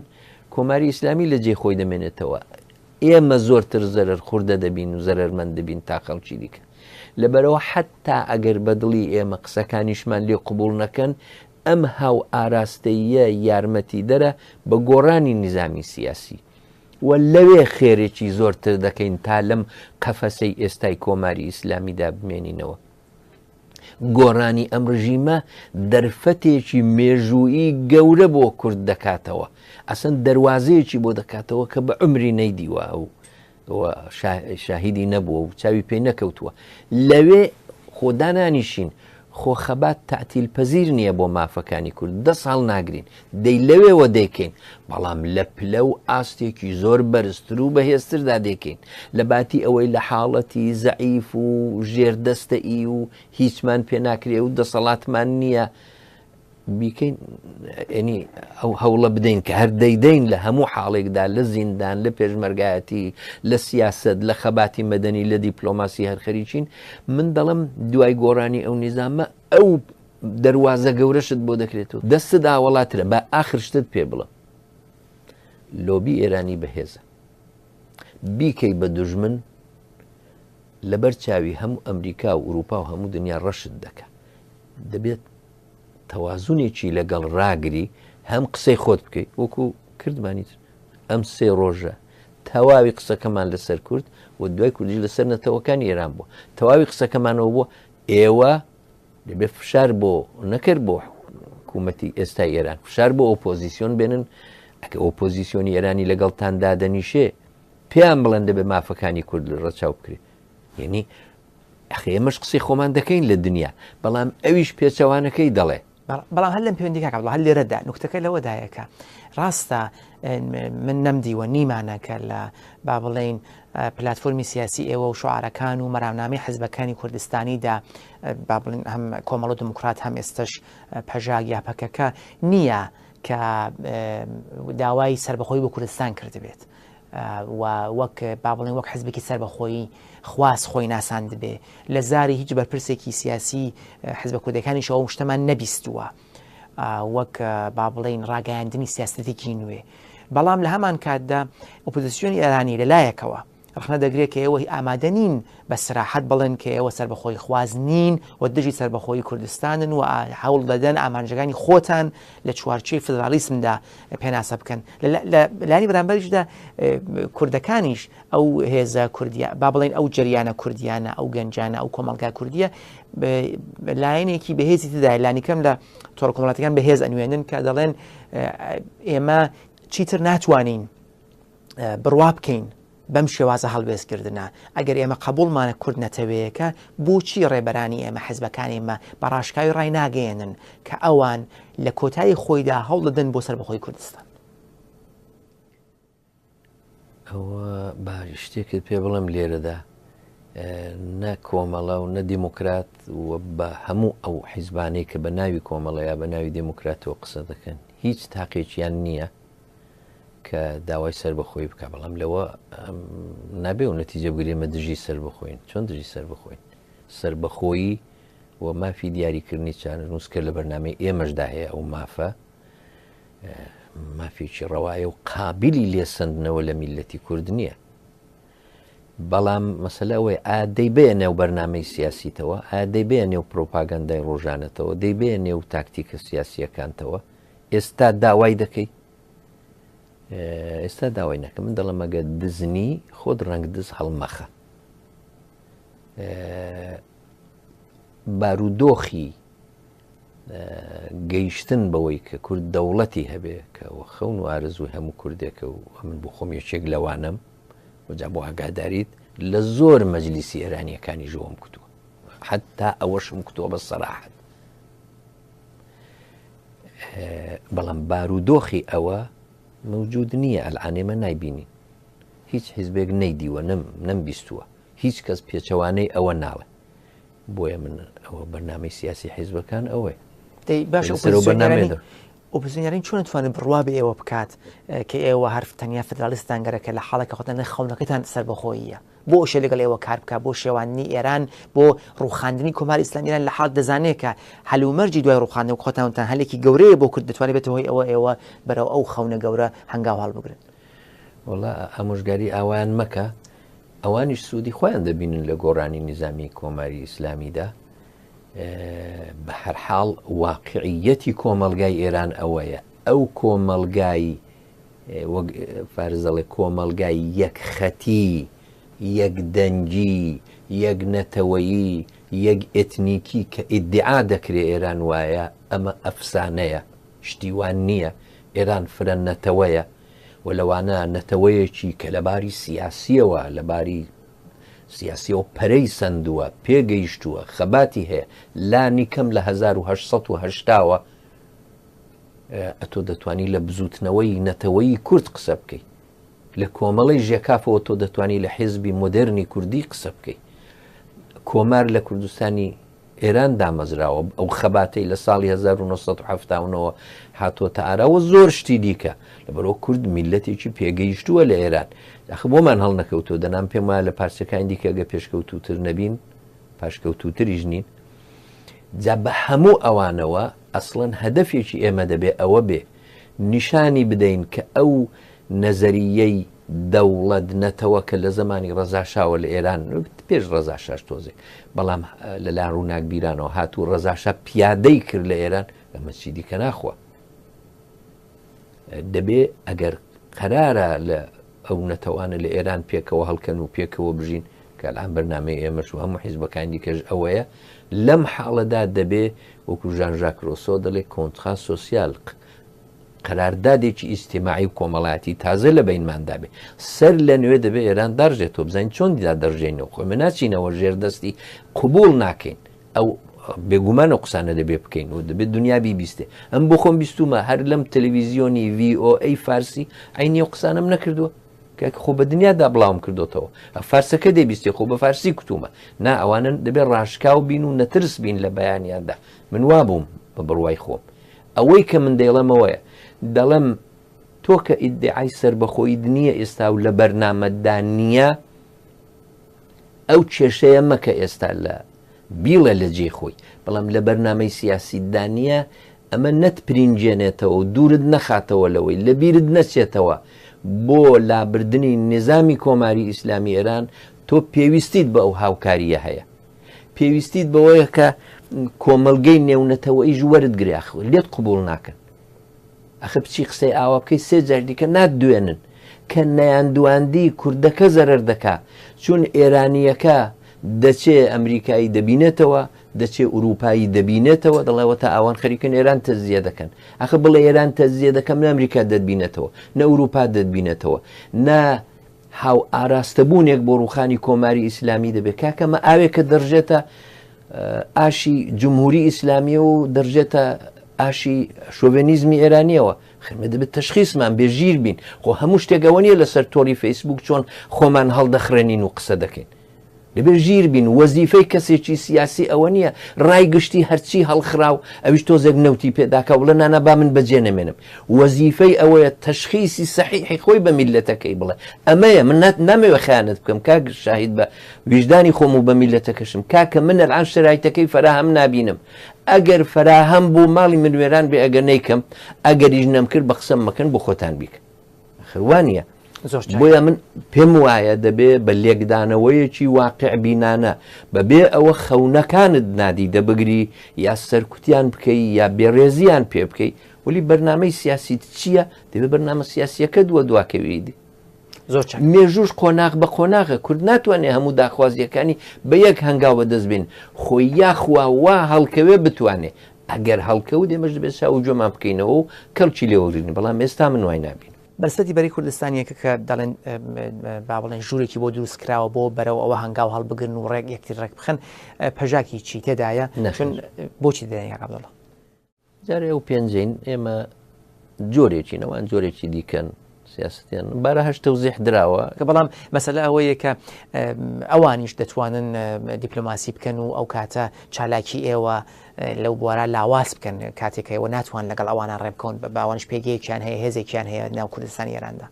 کۆماری ئیسلامی لە جێی خۆی دەمێنێتەوە. ئێمە زۆرتر زەرەر خوردە دەبین و زەرەرمەند دەبین تا خەڵکی دیکە. لەبەرئەوە حەتتا ئەگەر بە دڵی ئێمە قسەکانیشمان لێ قبوڵ نەکەن، ئەم هاو ئاراستەییە یارمەتیدەرە بە گۆڕانی نیزامی سیاسی و لەوێ خێرێکی زۆرتر دەکەین تا لەم قەفەسەی ئێستای کۆماری ئیسلامیدا بمێنینەوە. گۆڕانی ئەم ڕژیمە دەرفەتێکی مێژوویی گەورە بۆ کورد دەکاتەوە ئەسەن دەواازەیەکی بۆ دەکاتەوە کە بە عمری نەیدیوە ئەو شاهیدی نەبووە و چاوی پێی نەکەوتووە لەوێ خۆدانانیشین خۆ خەبات تەعتیل پەزیر نییە بۆ مافەکانی کورد دە ساڵ ناگرین دەی لەوێوە دەیکەین بەڵام لە پلە و ئاستێکی زۆر بەرزتر و بەهێزتردا دەیکەین لە باتی ئەوەی لە حاڵەتی زەعیف و ژێردەستەئی و هیچمان پێ ناکرێ و دەسەڵاتمان نییە بیکەین ینی ئەو هەوڵە بدەین کە هەر دەیدەین لە هەموو حاڵێکدا لە زیندان لە پێشمەرگایەتی لە سیاست لە خەباتی مەدەنی لە دیپلۆماسی هەر خەریکین من دەڵم دوای گۆڕانی ئەو نیزامە ئەو دەروازە گەورەشت بۆ دەکرێت و دەستت ئاوەڵاترە با ئاخر شتت پێ بڵم لۆبی ئێرانی بەهێزە بیکەی بە دوژمن لەبەر چاوی هەموو ئەمریکا و ئوروپا و هەموو دنیا ڕەشت دەکە دەبێت تەوازنێکی لەگەڵ ڕاگری هەم قسەی خۆت بکەیت وەکو کردمانی ئەم سێ ڕۆژە تەواوی قسەکەمان لەسەر کورد و دوای کوردی لەسەر نەتەوەکانی ئێران بوو تەواوی قسەکەمانەوە بووە ئێوە دەبێت فشار بۆ نەکرد بۆ حکوومەتی ئێستای ئێران فشار بۆ ئۆپۆزیسیۆن بێنن ئەگە ئۆپۆزیسیۆنی ئێرانی لەگەڵتان دادەنیشێ پێیان بڵێن دەبێت مافەکانی کورد ڕەچاو بکرێت یعنی ئەخێ ئێمەش قسەی خۆمان دەکەین لە دنیا بەڵام ئەویش پێچەوانەکەی دەڵێ بەڵام هەر لەم پەیوەندی کاک عەبدوڵڵا هەر لێرەدا نوکتەکە لەوەدایە کە ڕاستە من نەمدیوە نیمانە کە لە با بڵێین پلتفۆرمی سیاسی ئێوە و شعارەکان و مەرامنامەی حزبەکانی کوردستانیدا با بڵێن هەم کۆمەڵ و دموکرات هەم ئێستش پەژاک یا پەکەکە نییە کە داوای سربەخۆی بۆ کوردستان کردبێت. و وەک با بڵێن وەک حزبێکی سەربەخۆیی خواست خۆی ناساندبێ لە زاری هیچ بەرپرسێکی سیاسی حزبە کوردەکانیشەوە ئەو شتەمان نەبیستووە وەک با بڵێین ڕاگەیاندنی سیاستێکی نوێ بەڵام لە هەمان کاتدا ئۆپۆزیسیۆنی ئێرانی لەلایەکەوە ڕەخنە دەگرێت کە ئێوە ئامادە نین بە سراحەت بڵێن کە ئێوە سەربەخۆی خواز نین و دژی سەربەخۆیی کوردستانن و هەوڵ دەدەن ئامانجەکانی خۆتان لە چوارچێی فدرالیسمدا پێناسە بکەن لە لانی بەرامبەریشدا کوردەکانیش ئەو هێزە کوردیە با بڵێن ئەو جریانە کوردیانە ئەو گەنجانە ئەو کۆمەڵگا کوردیە لایەنێکی بەهێزی تدای لانیکەم لە تۆڕ کۆمەڵاتەکان بەهێز ئەنوێنن کە دەڵێن ئێمە چیتر ناتوانین بڕوا بکەین بەم شێوازە هەڵوێستکردنە، ئەگەر ئێمە قەبوڵمانە کورد نەتەوەیەکە، بۆچی ڕێبەرانی ئێمە، حزبەکانی ئێمە بە ڕاشکاوی ڕایناگەیەنن کە ئەوان لە کۆتایی خۆیدا هەوڵدەدەن بۆ سەربەخۆی کوردستان؟ ئەوە با شتێکت پێ بڵێم لێرەدا نە کۆمەڵە و نە دیموکرات و بە هەموو ئەو حیزبانەی کە بە ناوی کۆمەڵە یا بە ناوی دیموکراتەوە قسە دەکەن هیچ تاقێکیان نییە کە داوای سەربەخۆیی بکا بەڵام لەوە نابێ و نەتیجە بگرێ مە دژی سەربەخۆین چۆن دژی سەربەخۆین سەربەخۆیی و مافی دیاریکردنی چارەنووس کە لە بەرنامەی ئێمەشدا هەیە ئەو مافە مافێکی ڕەوایە و قابلی لێسەندنەوە لە میلەتی کورد نییە بەڵام مەسەلە ئەوەیە ئایا دەیبەیە نێو بەرنامەی سیاسیتەوە ئایا دەیبەیە نێو پرۆپاگەندای ڕۆژانەتەوە دەیبەیە نێو تاکتیکە سیاسیەکانتەوە ئێستا داوای دەکەی؟ ئێستا داوای نەکە من دەڵێم ئەگە دزنی خۆت ڕەنگ دز هەڵمەخە بارودۆخی گەیشتن بەوەی کە کورد دەوڵەتی هەبێ کە خەون و ئارەزووی هەموو کوردێکە و ئەمن بۆ خۆم یەکێک لەوانەم وجا بۆ ئاگاداریت لە زۆر مەجلیسی ئێرانیەکانی ژەوەم کوتووە حتا ئەوەشم کوتووە بە سەراحەت بەڵام بارودۆخی ئەوە مەوجود نییە ئەلعان ئێمە نایبینین هیچ حیزبێک نەیدیوە نەم نەمبیستووە هیچ کەس پێچەوانەی ئەوە ناڵێ بۆیە من ئەوە بەرنامەی سیاسی حیزبەکان ئەوەیە دەی باشە ئۆپۆزیسیۆنەرین چۆن توانێت بڕوا بە ئێوە بکات کە ئێوە هەر تەنیا فدرالیستان گەرەکە لە حاڵێک خۆتان لە خەونەکەتان سەربەخۆییە بۆ ئەوشێ لەگەڵ ئێوە کار بکا بۆ شێواندنی ئێران بۆ ڕووخاندنی کۆماری ئیسلامی ئێران لە حاڵ دەزانێ کە هەلومەرجی دوای ڕووخاندن خۆتان وتان هەلێکی گەورەیە بۆ کورد دەتوانێت بێتە هۆی ئەوە ئێوە بەرەو ئەو خەونە گەورە هەنگاو هەڵبگرن. وەڵا ئامۆژگاری ئاوایان مەکە ئەوانیش سوودی خۆیان دەبینن لە گۆڕانی نیزامی کۆماری ئیسلامیدا بە هەرحاڵ واقعیەتی کۆمەڵگای ئێران ئەوەیە ئەو کۆمەڵگای وەک فارس دەڵێ کۆمەڵگای یەک خەتی، یەک دەنگی، یەک نەتەوەیی، یەک ئێتنیکی کە ئیدیعا دەکرێ ئێران وایە، ئەمە ئەفسانەیە، شتی وا نییە، ئێران فرە نەتەوەیە و لەوانە نەتەوەیەکی کە لە باری سیاسییەوە، لە باری سیاسییەوە پەرەی سەندووە، پێگەیشتووە، خەباتی هەیە، لانیکەم لە 1880 وە ئەتۆ دەتوانی لە بزووتنەوەی نەتەوەیی کورد قسە بکەی لە کۆمەڵەی ژێکافەوە تۆ دەتوانی لە حیزبی مۆدێرنی کوردی قسە بکەی کۆمار لە کوردستانی ئێران دامەزراوە ئەو خەباتەی لە ساڵی 1970ەوە هاتۆتە ئاراوە زۆر شتی دیکە لەبەرەوە کورد میلەتێکی پێگەیشتووە لە ئێران داخ بۆمان هەڵنەکەوتۆ دەنام پێم وایە لە پارچەکانی دیکە گە پێشکەوتوتر نەبین پاشکەوتوتریش نین جا بە هەموو ئەوانەوە ئەسڵەن هەدەفێکی ئێمە دەبێ ئەوە بێ نیشانی بدەین کە ئەو نەزەرییەی دەوڵەت نەتەوە کە لە زەمانی ڕەزاشاوە لە ئێران پێش ڕەزاشاش تۆزێک بەڵام لەلایەن ڕووناکبیرانەوە هاتوو ڕەزاشا پیادەی کرد لە ئێران ئەمە چی دیکە ناخوا. دەبێ ئەگەر قەرارە لە ئەو نەتەوانە لە ئێران پێکەوە هەڵکەن و پێکەوە بژین کە الان بەرنامەی ئێمەش و هەموو حیزبەکانی دیکەش ئەوەیە لەم حاڵەدا دەبێ وەکو ژان ژاک ڕۆسۆ دەڵێ contrat social قەراردادێکی ئیجتیماعی و کۆمەڵایەتی تازە لە بینماندا بێ سەر لە نوێ دەبێ ئێران داڕژێتەوە بزانین چۆن دیدا دەڕژێنەوە خۆ ناچینەوە ژێر دەستی قبوڵ ناکەین ئەو بێگومان ئەو قسانە دەبێ بکەین و دەبێت دنیا بیبیستێ ئەم بۆ خۆم بیستومە هەر لەم تەلەویزیۆنی VOA فارسی عینی ئەو قسانەم نەکردووە کاک خۆ بە دنیادا بڵاوم کردوتەوە فارسەکە دەبیستێ خۆ بە فارسی کوتومە نا ئەوانە دەبێت ڕاشکاو بین و نەترس بین لە بەیانیاندا من وابووم بە بڕوای خۆم ئەوەی کە من دەیڵێمەوەیە دەڵێم تۆ کە ئیدعای سەربەخۆیت نییە ئێستا و لە بەرنامەتدا نییە ئەو کێشەیە مەکە ئێستا لە بیڵێ لە جێی خۆی، بەڵام لە بەرنامەی سیاسیتدا نییە، ئەمە نەتپرینجێنێتەوە و دوورت نەخاتەوە لەوەی، لە بیرت نەچێتەوە بۆ لابردنی نیزامی کۆماری ئیسلامی ئێران تۆ پێویستیت بە ئەو هاوکارییە هەیە. پێویستیت بەوەیە کە کۆمەڵگەی نێونەتەوەییش وەرت گرێ، ئاخ لێت قبووڵ ناکەن. ئەخر بچی قسەی ئاوا بکەی سێ جار دیکە ناتدوێنن کە نەیاندواندی کوردەکە زەرەر دەکا چون ئێرانیەکە دەچێ ئەمریکایی دەبینێتەوە دەچێ ئوروپایی دەبینێتەوە دەڵێەوە تا ئەوان خەریکن ئێران تەزیە دەکەن ئەخە بڵێ ئێران تەزیە دەکەم نە ئەمریکا دەتبینێتەوە نە ئوروپا دەتبینێتەوە نە هاو ئاراستەبوونێک بۆ ڕوخانی کۆماری ئیسلامی دەبێت کاکەمە ئاوێکە دەڕژێتە ئاشی جمهوری ئیسلامی و دەرژێتە ئاشی شۆڤێنیزمی ئێرانیەوە خرمە دەبێت تەشخیصمان بێ ژیر بین خۆ هەموو شتێک ئەوە نیە لەسەر تۆڕی فەیسبوک چۆن خۆمان هەڵدەخڕێنین و قسە دەکەین دەبێت ژیر بین وەزیفەی کەسێکی سیاسی ئەوە نییە ڕای گشتی هەرچی هەڵخراو ئەویش تۆزێک نەوتی پێداکە بڵێ نانا با من بەجێ نەمێنم وەزیفەی ئەوەیە تەشخیسی سەحیحی خۆی بە میللەتەکەی بڵێ ئەمەیە من نامەوێ خیانەت بکەم کاک شاهید بە ویژدانی خۆم و بە میللەتەکەشم کاکە من الان شەرایتەکەی فەراهەم نابینم ئەگەر فەراهەم بوو ماڵی من وێران بێ ئەگەر نەیکەم ئەگەریش نەمکرد بە قسەم مەکەن بۆ خۆتان بیکەن ئەخر وانیە. بۆیە من پێم وایە دەبێ بە لێکدانەوەیەکی واقع بینانە بەبێ ئەوە خەونەکانت نادیدە بگری یا سەرکوتیان بکەی یا بێڕێزیان پێ بکەی ولی بەرنامەی سیاسیت چییە دەبێ بەرنامە سیاسیەکە دووە دواکەویت زۆر چاک. مێژووش قۆناغ بە قۆناغە کورد ناتوانێ هەموو داخوازیەکانی بە یەک هەنگاو بەدەست بێن خۆی یاخوا وا هەڵکەوێ بتوانێ ئەگەر هەڵکەوت ئێمەش دەبێت چاو و گوێمان بکەینەوە و کەڵکی لێ وەرگرین بەڵام ئێستا من وای نابینم. بەرسەتی بەرەی کوردستانیەکە کە دەڵێن با بڵێن ژوورێکی بۆ دروست کراوە بۆ بەرەو ئەوە هەنگاو هەڵبگرن و ڕێک یەکتر ڕێک بخەن پەژاکی چی تێدایە چون بۆچی دەدەن کاک عەبدوڵڵا؟ جارێ ئەو پێنجین ئێمە جۆرێکی نەوان جۆرێکی دیکەن سیاستیان بارە هەشت تەوزیح دراوە کە بەڵام مەسەلە ئەوەیە کە ئەوانیش دەتوانن دیپلۆماسی بکەن و ئەو کاتە چالاکی ئێوە لەو بوارە لاواز بکەن کاتێک ئێوە ناتوان لەگەڵ ئەوانە ڕێبکەون بە باوانش پێگەیەکیان هەیە هێزێکیان هەیە ناو کوردستانی ئێراندا.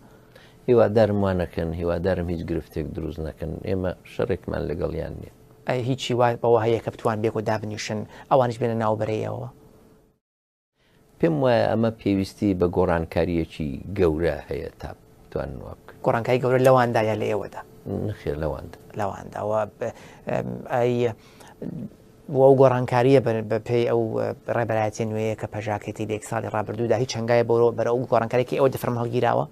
هیوادارم وا نەکەن هیوادارم هیچ گرفتێک دروست نەکەن ئێمە شەڕێکمان لەگەڵیان نییە. هیچی وا بەوە هەیە کە بتوان بێکۆ دابنیشن ئەوانیش بێنە ناو بەرەیەوە؟ پێم وایە ئەمە پێویستی بە گۆڕانکارییەکی گەورە هەیە تا بتوانن وا بکەن. گۆڕانکاری گەورە لەواندا یا لە ئێوەدا؟ نەخێر لەواندا. لەواندا و ئەی و ئەو گۆڕانکارییە بە پێی ئەو ڕێبەرایەتیە نوێیە کە پەژاکێتی لە یەک ساڵی ڕابردوودا هیچ هەنگاوێ بۆ بەرەو ئەو گۆڕانکارییە کە ئێوە دەفەرموون هەڵگیراوە؟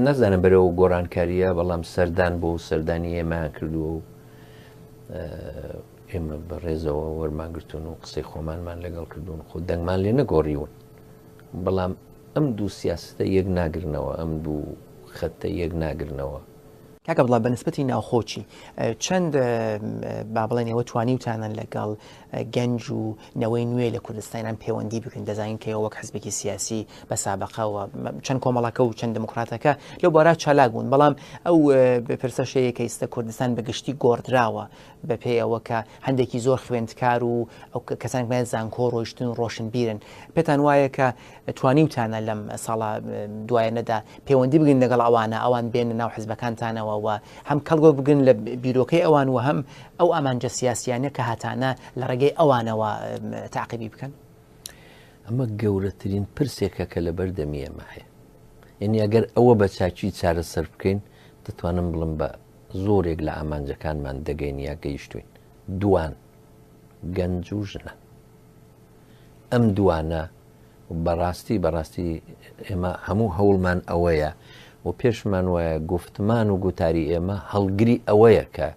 نازانم بەرەو گۆڕانکارییە بەڵام سەردان بۆ سەردانی ئێمەیان کردووە و ئێمە بە ڕێزەوە وەرمان گرتوون و قسەی خۆمانمان لەگەڵ کردوون خۆ دەنگمان لێ نەگۆڕیون بەڵام ئەم دوو سیاستە یەک ناگرنەوە ئەم دوو خەتە یەک ناگرنەوە. کاک عەبدوڵا بە نسبەتی ناوخۆ چی؟ چەند با بڵێن ئێوە توانیوتانە لەگەڵ گەنج و نەوەی نوێ لە کوردستانیان پەیوەندی بکەن دەزانین کە ئێوە وەک حزبێکی سیاسی بە سابقەوە چەند کۆمەڵەکە و چەند دموکراتەکە لەو بارا چالاک بوون بەڵام ئەو پرسەش هەیە کە ئیستا کوردستان بە گشتی گۆڕدراوە بە پێی ئەوە کە هەندێکی زۆر خوێندکار و ئەو کەسانێک زانکۆ ڕۆیشتن و ڕۆشنبیرن پێتان وایە کە توانیوتانە لەم ساڵە دوایەنەدا پەیوەندی بگرن لەگەڵ ئەوانە، ئەوان بێنە ناو حزبەکانتانەوە و هەم کەڵک وەربگرن لە بیرۆکەی ئەوان و هەم ئەو ئامانجە سیاسیانە کە هاتانە لە ڕێگەی ئەوانەوە تاقیبی بکەن؟ ئەمە گەورەترین پرسێکە کە لەبەر دەمی ئێمە هەیە. یعنی ئەگەر ئەوە بە چاکی چارەسەر بکەین دەتوانم بڵم بە زۆرێک لە ئامانجەکانمان دەگەین یا گەیشتوین. دوان گەنج و ژنان. ئەم دوانە بەڕاستی بەڕاستی ئێمە هەموو هەوڵمان ئەوەیە و پێشمان وایە گفتمان و گوتاری ئێمە هەڵگری ئەوەیە کە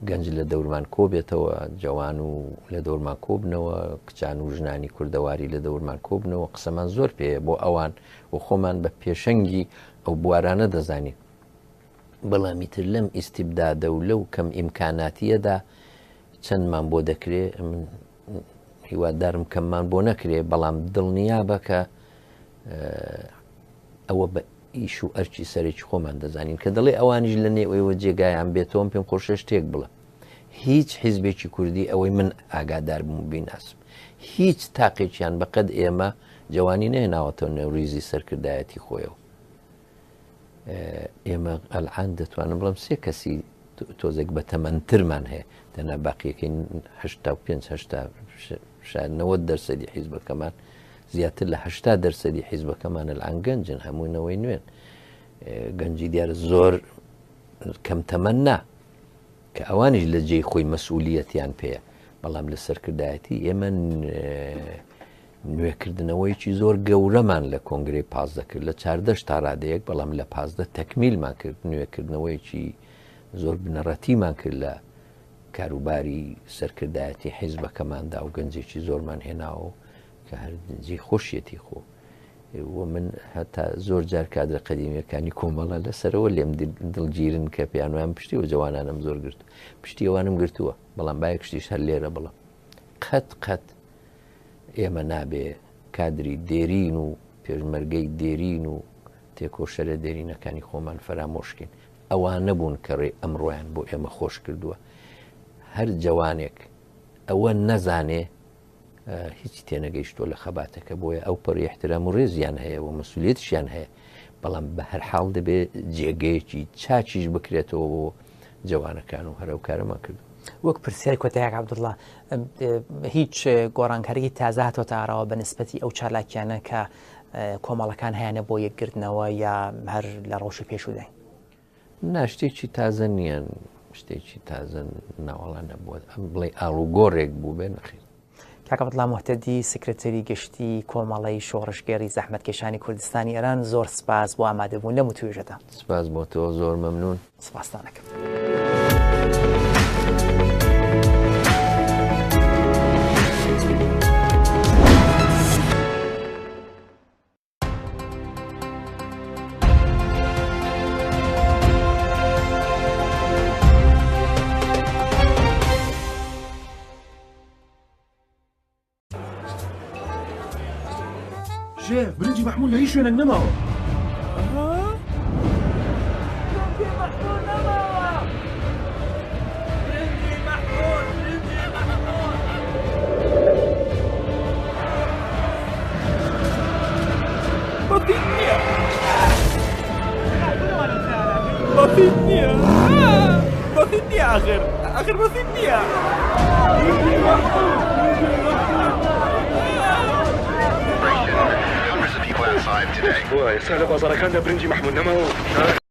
گەنج لە دەورمان کۆبێتەوە جوان و لە دەورمان کۆبنەوە کچان و ژنانی کوردەواری لە دەورمان کۆبنەوە قسەمان زۆر پێەیە بۆ ئەوان و خۆمان بە پێشەنگی ئەو بوارانە دەزانین بەڵام ئیتر لەم ئیستیبدادە و لەو کەم ئیمکاناتیەدا چەندمان بۆ دەکرێ من هیوادارم کەممان بۆ نەکرێ بەڵام دڵنیابە کە ئەوە بە ئیش و ئەرکی سەرێکی خۆمان دەزانین کە دەڵێ ئەوانیش لە نێو ئێوە جێگایان بێتەوەم پێم خۆشە شتێک بڵێ هیچ حیزبێکی کوردی ئەوەی من ئاگادار بووم بیناسم هیچ تاقێکیان بەقەد ئێمە جوانی نەهێناوەتەوە نێوریزی سەرکردایەتی خۆیەوە ئێمە ئەلعان دەتوانم بڵم سێ کەسی تۆزێک بە تەمەنترمان هەیە تەنها باقیەکەی 85 شاید 90 دەرسەدی حیزبەکەمان زیاتر لە 80 دەرسەدی حیزبەکەمان الان گەنجن هەموو نەوەی نوێن گەنجی دیارە زۆر کەم تەمەن نا کە ئەوانیش لە جێی خۆی مەسئولیەتیان پێیە بەڵام لە سەرکردایەتی ئێمە نوێکردنەوەیەکی زۆر گەورەمان لە کۆنگرەی 15 کرد لە چاردەش تا ڕادەیەک بەڵام لە 15 تەکمیلمان کرد نوێکردنەوەیەکی زۆر بنەڕەتیمان کرد لە کاروباری سەرکردایەتی حیزبەکەماندا و گەنجێکی زۆرمان هێناوە کە هەر جێی خۆشیەتی خۆ و من هەتا زۆر جار کادرە قەدیمیەکانی کۆمەڵە لەسەرەوە لێم دڵگیرن کە پێیان وایە پشتی و جوانانم زۆر گرت پشتی ئەوانم گرتووە بەڵام با یەک شتیش هەر لێرە بڵم قەت قەت ئێمە نابێ کادری دێرین و پێشمەرگەی دێرین و تێکۆشەرە دێرینەکانی خۆمان فەرامۆشکەین ئەوانە بوون کە ڕێ ئەمڕۆیان بۆ ئێمە خۆش کردووە هەر جوانێک ئەوە نەزانێ هیچی تێنەگەیشتووە لە خەباتەکە بۆیە ئەو پەڕی احترام و ڕێزیان هەیە و مەسولیەتیشیان هەیە بەڵام بە هەر حاڵ دەبێ جێگەیەکی چاکیش بکرێتەوە بۆ جوانەکان و هەرەو کارەمان کردو. وەک پرسیاری کۆتایی کاک عەبدوڵڵا هیچ گۆڕانکاریی تازە هاتۆتە ئاراوە بە نسبەتی ئەو چالاکیانە کە کۆمەڵەکان هەیانە بۆ یەکگرتنەوە یا هەر لە ڕەوشی پێشووداین؟ نا شتێکی تازە نییە شتێکی تازە ناوەڵا نەبووە ئەم بڵێ ئاڵوگۆڕێک بوو بێ نەخێر. کاک عەبدوڵا موهتەدی سکرتێری گشتی کۆمەڵەی شۆڕشگێڕی زەحمەتکێشانی کوردستانی ئێران زۆر سپاس بۆ ئامادەبوون لەم وتوێژەدا. سپاس بۆ تۆ زۆر مەمنون. سپاستان ئەکەم. شێف برنجی مەحمول لە هیچ شوێنێک نەماوە. وایە سا لە بازاڕەکاندا برنجی مەحموود نەماوە.